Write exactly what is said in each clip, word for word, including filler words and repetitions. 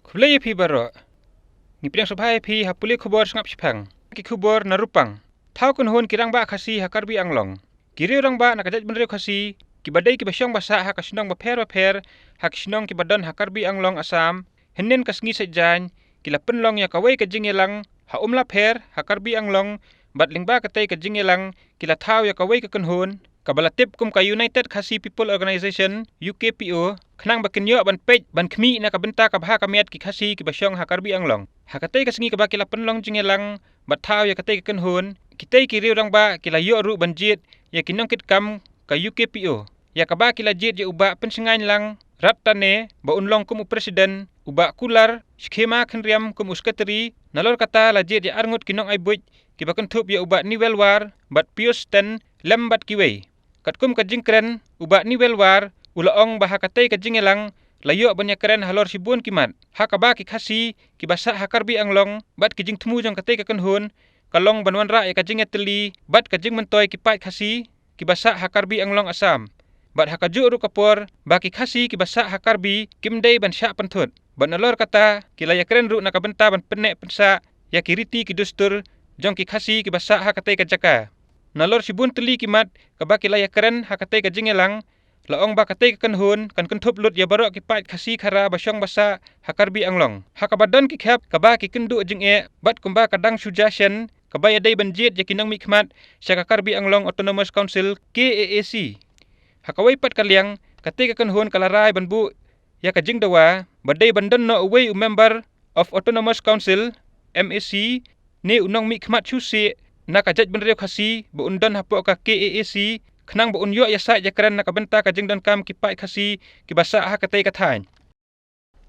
Khublei ïa phi baroh. Ngi pdiang sngewbha ïa phi ha pule khubor sngap shipang. Ki khubor na Rupang. Thaw kynhun ki rangbah Khasi ha Karbi Anglong. Ki riew rangbah na ka jaitbynriew Khasi, kiba dei kiba shong basah ha ka shnong bapher bapher, ha ki shnong kiba don ha Karbi Anglong Assam, hynnin ka sngi Saitjaiñ, ki la pynlong ïa kawei ka jingïalang ha Umlapher ha Karbi Anglong, bad lyngba katei ka jingïalang, ki la thaw ïa kawei ka kynhun, kaba la tip kum ka United Khasi People Organisation, U K P O, khnang ba kin ïoh ban peit ban khmih na ka bynta ka bha ka miat ki Khasi kiba shong ha Karbi Anglong. Ha katei ka sngi kaba ki la pynlong jingïalang bad thaw ïa katei ka kynhun, kitei ki riew rangbah ki la ïoh ruh ban jied ïa ki nongkitkam ka U K P O. Ïa kaba ki la jied ïa u Bah Pynsngaiñlang Rattane ba un long kum u president, u Bah Kular Shkhema Khynriam kum u secretary, nalor kata la jied ïa arngut ki nongai buit kiba kynthup ïa u Bah Niwelwar bad Pius Ten lem bad kiwei. Katkum ka jingkren, u Bah Niwelwar u la ong ba ha katei ka jingïalang la ïoh ban ïakren halor shibun ki mat, ha kaba ki Khasi kiba sah ha Karbi Anglong bad ki jingthmu jong katei ka kynhun ka long ban wanrah ïa ka jingïatylli bad ka jingmyntoi ki paid Khasi kiba sah ha Karbi Anglong Assam, bad ha kajuh ruh ka por ba ki Khasi kiba sah ha Karbi kim dei ban shah pynthut. Bad nalor kata, ki la ïakren ruh na ka bynta ban pynneh pynsah ïa ki riti ki dustur jong ki Khasi kiba sah ha katei ka jaka. Nalor shibun tylli ki mat kaba ki la ïakren ha katei ka jingïalang, la ong ba katei ka kynhun kan kynthup lut ïa baroh ki paid Khasi Khara ba shong basah ha Karbi Anglong, ha kaba don ki khep kaba ki kynduh jingeh bad kumba ka dang shu ja shen kaba ïadei ban jied ïa ki nongmihkhmat sha ka Karbi Anglong Autonomous Council, K A A C. Ha kawei pat ka liang, katei ka kynhun ka la rai ban buh ïa ka jingdawa ba dei ban don noh uwei u member of Autonomous Council, M A C, ne u nongmihkhmat shuh shuh na ka jaitbynriew Khasi ba un don hapoh ka K A A C, khnang ba un ïoh ïasaid ïakren na ka bynta ka jingdonkam ki paid Khasi kiba sah ha katei ka thaiñ.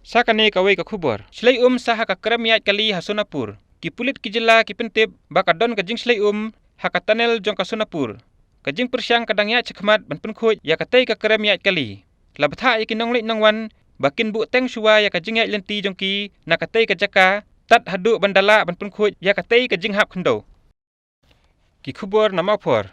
Sa kane kawei ka khubor. Shlei um sah ha ka krem ïaid kali ha Sonapur. Ki pulit ki jylla ki pyntip ba ka don ka jingshlei um ha ka tunnel jong ka Sonapur. Ka jingpyrshang ka dang ïaid shakhmat ban pynkhuid ïa katei ka krem ïaid kali. La bthah ïa ki nongleit nongwan ba kin buh teng shuwa ïa ka jingïaid lynti jong ki na katei ka jaka, tad haduh ban da lah ban pynkhuid ïa katei ka jinghap khyndew. Ki khubor na Mawphor.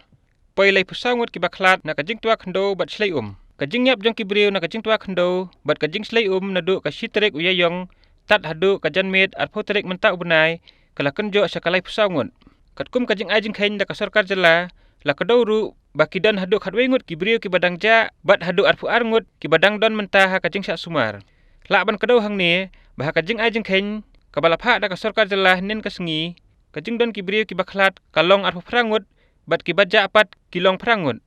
Poi laiphew saw ngut kiba khlad na ka jingtwa khyndew bad shlei um. Ka jingïap jong ki briew na ka jingtwa khyndew bad ka jingshlei um naduh ka shi tarik u Ïaïong tad haduh ka janmiet arphew tarik mynta u bnai, ka la kynjoh sha ka laiphew saw ngut. Katkum ka jingai jingkheiñ da ka sorkar jylla, la kdew ruh ba ki don haduh khatwei ngut ki briew kiba dang jah bad haduh arphew ar ngut kiba dang don mynta ha ka jingshah sumar. Lah ban kdew hangne ba ha ka jingai jingkheiñ kaba la phah da ka sorkar jylla hynnin ka sngi, ka jingdon ki briew kiba khlad ka long arphew phra ngut bad kiba jah pat ki long phra ngut.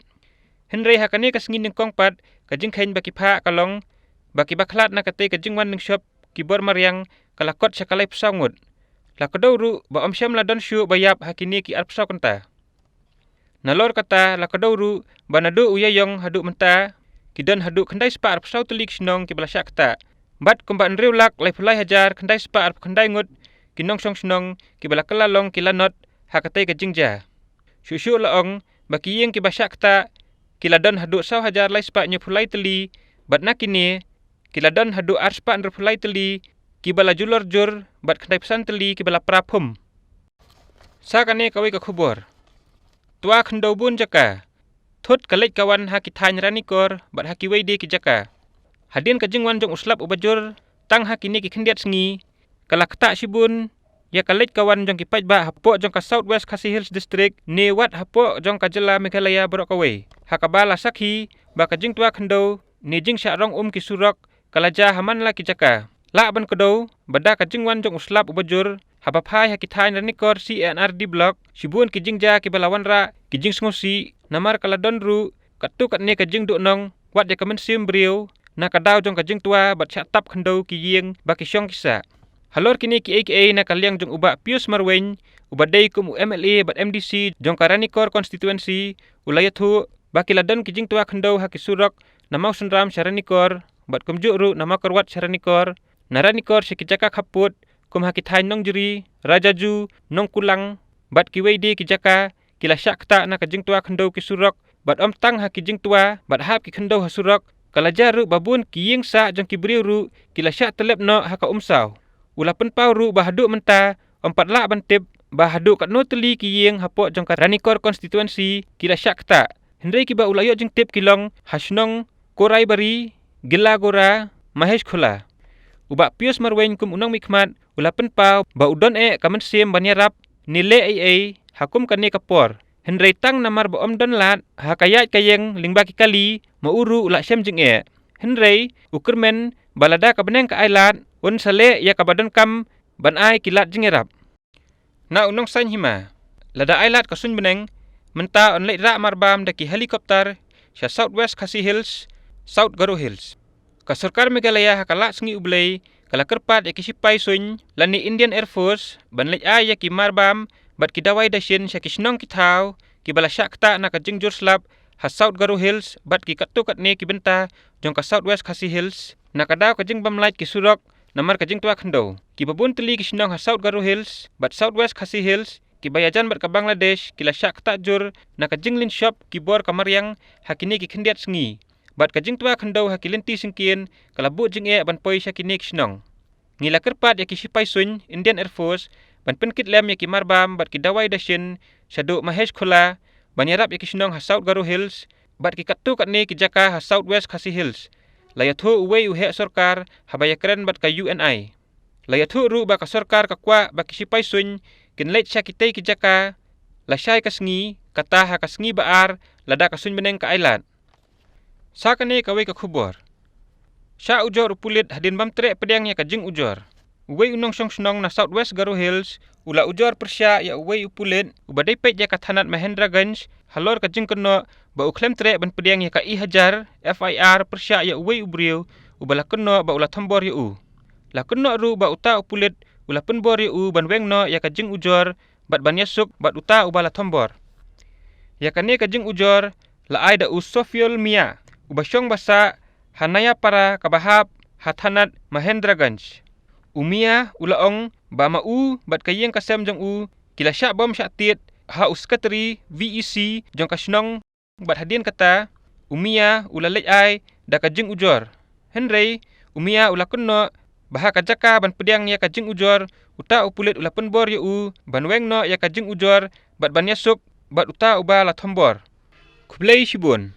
Hynrei ha kane ka sngi nyngkong pat, ka jingkheiñ ba ki phah ka long ba kiba khlad na katei ka jingwan nyngshop ki bor mariang ka la kot sha ka laiphew saw ngut. La kdew ruh ba ym shym la don shuh ba ïap ha kine ki arphew saw kynta. Nalor kata, la kdew ruh ba naduh u Ïaïong haduh mynta, ki don haduh khyndai spah arphew saw tylli ki shnong kiba la shah ktah, bad kumba hynriew lak laiphew lai hajar khyndai spah arphew khyndai ngut ki nongshong shnong kiba la kylla long ki lanot ha katei ka jingjia. Shuh shuh la ong ba ki ïing kiba shah ktah ki la don haduh saw hajar lai spah hynñiewphew lai tylli, bad na kine ki la don haduh ar spah hynriewphew lai tylli kiba la julor jur bad khyndaiphew san tylli kiba la pra phum. Sa kane kawei ka khubor. Twa khyndew bun jaka. Thut ka leit ka wan ha ki thaiñ Ranikor bad ha kiwei de ki jaka. Hadien ka jingwan jong u slap uba jur tang ha kine ki khyndiat sngi, ka la ktah shibun ïa ka leit ka wan jong ki paidbah hapoh jong ka South West Khasi Hills District ne wat hapoh jong ka jylla Meghalaya baroh kawei, ha kaba la sakhi ba ka jingtwa khyndew ne jingshah rong um ki surok ka la jia ha man la ki jaka. Lah ban kdew ba da ka jingwan jong u slap uba jur haba phai ha ki thaiñ Ranikor C and R D Block, shibun ki jingjia kiba la wanrah ki jingsngewsih, namar ka la don ruh katto katne ka jingduhnong wat ïa ka mynsiem briew na ka daw jong ka jingtwa bad shah tap khyndew ki ïing ba ki shong ki sah. Halor kine kiei kiei, na ka liang jong u Bah Pius Marwein, uba dei kum u M L A bad M D C jong ka Ranikor Constituency, u la ïathuh ba ki la don ki jingtwa khyndew ha ki surok na Mawsynram sha Ranikor, bad kumjuh ruh na Mawkyrwat sha Ranikor, na Ranikor sha ki jaka khappud kum ha ki thaiñ Nongjri, Rajaju, Nongkulang, bad kiwei de ki jaka, ki la shah ktah na ka jingtwa khyndew ki surok, bad ym tang ha ki jingtwa bad hap ki khyndew ha surok, ka la jia ruh ba bun ki ïing sah jong ki briew ruh ki la shah tyllep noh ha ka umsaw. U la pynpaw ruh ba haduh mynta ym pat lah ban tip ba haduh katno tylli ki ïing hapoh jong ka Ranikor Constituency ki la shah ktah. Hynrei kiba u la ïoh jingtip ki long ha shnong Koraibari, Gillagora, Maheshkhula. U Bah Pius Marwein kum u nongmihkhmat u la pynpaw ba u don eh ka mynsiem ban ïarap ne leh ei ei ha kum kane ka por. Hynrei tang namar ba ym don lad ha ka ïaid ka ïeng lyngba ki kali, ma u ruh u la shem jingeh. Hynrei u kyrmen ba lada ka bneng ka ai lad, un sa leh ïa kaba donkam ban ai ki lad jingïarap. Na u nongsaiñ hima, lada ai lad ka suiñ bneng, mynta yn leit rah marbam da ki helicopter sha South West Khasi Hills, South Garo Hills. Ka sorkar Meghalaya ha ka lad sngi U Blei ka la kyrpad ïa ki sipai suiñ lane Indian Air Force ban leit ai ïa ki marbam bad ki dawai dashin sha ki shnong ki thaw kiba la shah ktah na ka jingjur slap ha South Garo Hills bad ki katto katne ki bynta jong ka South West Khasi Hills, na ka daw ka jingbymlait ki surok namar ka jingtwa khyndew. Kiba bun tylli ki shnong ha South Garo Hills bad South West Khasi Hills, kiba ïajan bad ka Bangladesh, ki la shah ktah jur na ka jinglynshop ki bor ka mariang ha kine ki khyndiat sngi. Bad ka jingtwa khyndew ha ki lynti syngkien ka la buh jingeh ban poi sha kine ki shnong. Ngi la kyrpad ïa ki sipai suiñ Indian Air Force ban pynkit lem ïa ki marbam bad ki dawai dashin shaduh Mahesh Khola ban ïarap ïa ki shnong ha South Garo Hills bad ki katto katne ki jaka ha South West Khasi Hills, la ïathuh uwei u heh sorkar haba ïakren bad ka U N I. La ïathuh ruh ba ka sorkar ka kwah ba ki sipai suiñ kin leit sha kitei ki jaka lashai ka sngi, kata ha ka sngi ba ar lada ka suiñ bneng ka ai lad. Sa kane kawei ka khubor. Shah ujor u pulit hadien bym treh pdiang ïa ka jingujor. Uwei u nongshong shnong na South West Garo Hills u la ujor pyrshah ïa uwei u pulit uba dei peit ïa ka thanat Mahendraganj halor ka jingkynnoh ba u khlem treh ban pdiang ïa ka E hajar F I R pyrshah ïa uwei u briew uba la kynnoh ba u la thombor ïa u. La kynnoh ruh ba uta u pulit u la pynbor ïa u ban weng noh ïa ka jingujor bad ban ïasuk bad uta uba la thombor. Ïa kane ka jingujor la ai da u Sofiul Mia, uba shong ba sah ha Nayapara kaba hap ha thanat Mahendraganj. U Mia u la ong ba ma u bad ka ïing ka sem jong u ki la shah bom shah tied ha u sekretari V E C jong ka shnong, bad hadien kata u Mia u la leit ai da ka jingujor. Hynrei u Mia u la kynnoh ba ha ka jaka ban pdiang ïa ka jingujor, uta u pulit u la pynbor ïa u ban weng noh ïa ka jingujor bad ban ïasuk bad uta uba la thombor. Khublei shibun.